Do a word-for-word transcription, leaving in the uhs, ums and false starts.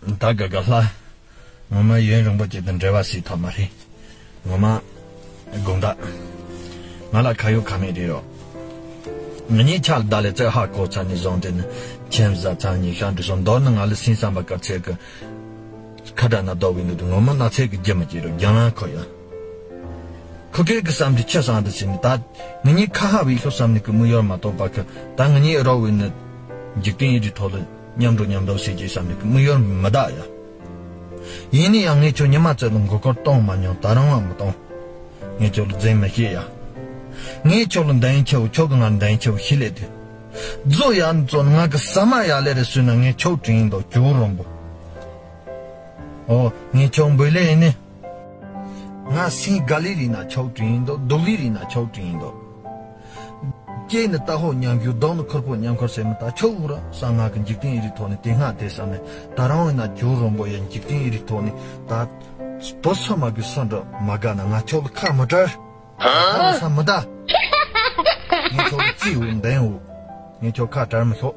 ད་དགའ་དགའ་ལྷ། ངོ་མ་ཡུན་རིང་པོ་ཅིག་ཏུ་འབྲེལ་བ་སྲིད་ཐབས་མ་རེད། ངོ་མ། དགོངས་དག་ང་ལ་ཁ་ཡོད་ཁ་མེད་རེད་རོ། ང་གཉིས་ཆགས་ལ་ད་ལས་ཚེ་ཧ་གོ་ཚར་ནས་བཟུང་དེ་ནི་ཁྱིམ་བཟའ་ཚང་གཉིས་ཤག་འདྲི་སོང་མདོར་ན་ང་ལ་སེམས་བསམ་པ་དཀར་ཚད་ཀྱི་ཁ་བྲལ་ན་ལྡོག་པའི་འདུག་ངོ་མ་ན་ཚད་ཀྱི་རྒྱུ་མི་བྱེད་རོ་རྒྱང་ལང་ཁོ་ཡ། ཁོ་སྐད་ཀྱི་བསམ་འདི་ཆེ་སང་དུ་ཟིན་ད། ང་གཉིས་ཁ་ཧ་བའི་ཤོ་བསམ་ནི་ཀྱི་དམིགས་ཡུལ་མ་གཏོགས་པ་ཀི་ད་ང་གཉིས་རོགས་བས་ནི། འཇིག་རྟེན་ཡི་རིགས་ཐོག་ལ་མཉམ་འགྲོ་མཉམ་འདུག་ཟེར་གྱི་བསམ་ནི་ཀྱི་དམིགས་ཡུལ་མི་གདའ་ཡ། ཡིན་ནི་ཡང་ངས་ཁྱོད་ཉི་མ་བཙལ་ལ་མགོ་སྐོར་གཏོང་མ་མྱོང་ད་རང་བ་མི་གཏོང་། ངས་ཁྱོད་ལ་འཛེམ་མི་ཤེས་ཡ། ངས་ཁྱོད་ལ་འདང་ཆེ་བོ་ཁྱོད་ཀྱི་ང་ལ་འདང་ཆེ་བོ་ཤི་ལེ་དུས། རྫོ་ཡ་ནི་རྫོ་ནི་ང་གི་ཟ་མ་ཡ་ལེ་རེ་སུས་ན་ངས་ཁྱོད་དྲིན་དོ་ཇོ་རོན་པོ། ཨོ་ངས་ཁྱོད་འབུལ་ལེ་ཡིན་ནི། ང་སེང་ག་ལི་རི་ན་ཆོག་དྲིན་འདུག་རྡོ་ལི་རི་ན་ཆོག་དྲིན་འདུག་སྐྱེས་ནི་རྟ་ཧོ་མཉམ་བཞུགས་རྡོག་ནི་ཁུར་པོ་མཉམ་ཁུར་ཟེར་མི་ད་ཆོག་འུ་ར་ས་ང་གི་འཇིག་རྟེན་ཡི་རིགས་ཐོག་ནས་དེ་སྔ་དེ་བསམ་ནས་ད་རང་ཡིན་ན་ཇོ་རོན་པོ་ཡ་འཇིག་རྟེན་ཡི་རིགས་ཐོག་ནས་ད་དོ་ས་མ་གི་ས་འདྲ་མ་དགའ་ན་ང་ཆོག་ལ་ཁ་མི་བྲལ། ཁ་ས་མི་ད། ངས་ཆོག་ལ་ཅི་འུ་འདན་འུ། ངས་ཆོག་ཁ་བྲལ་མི་ཤོག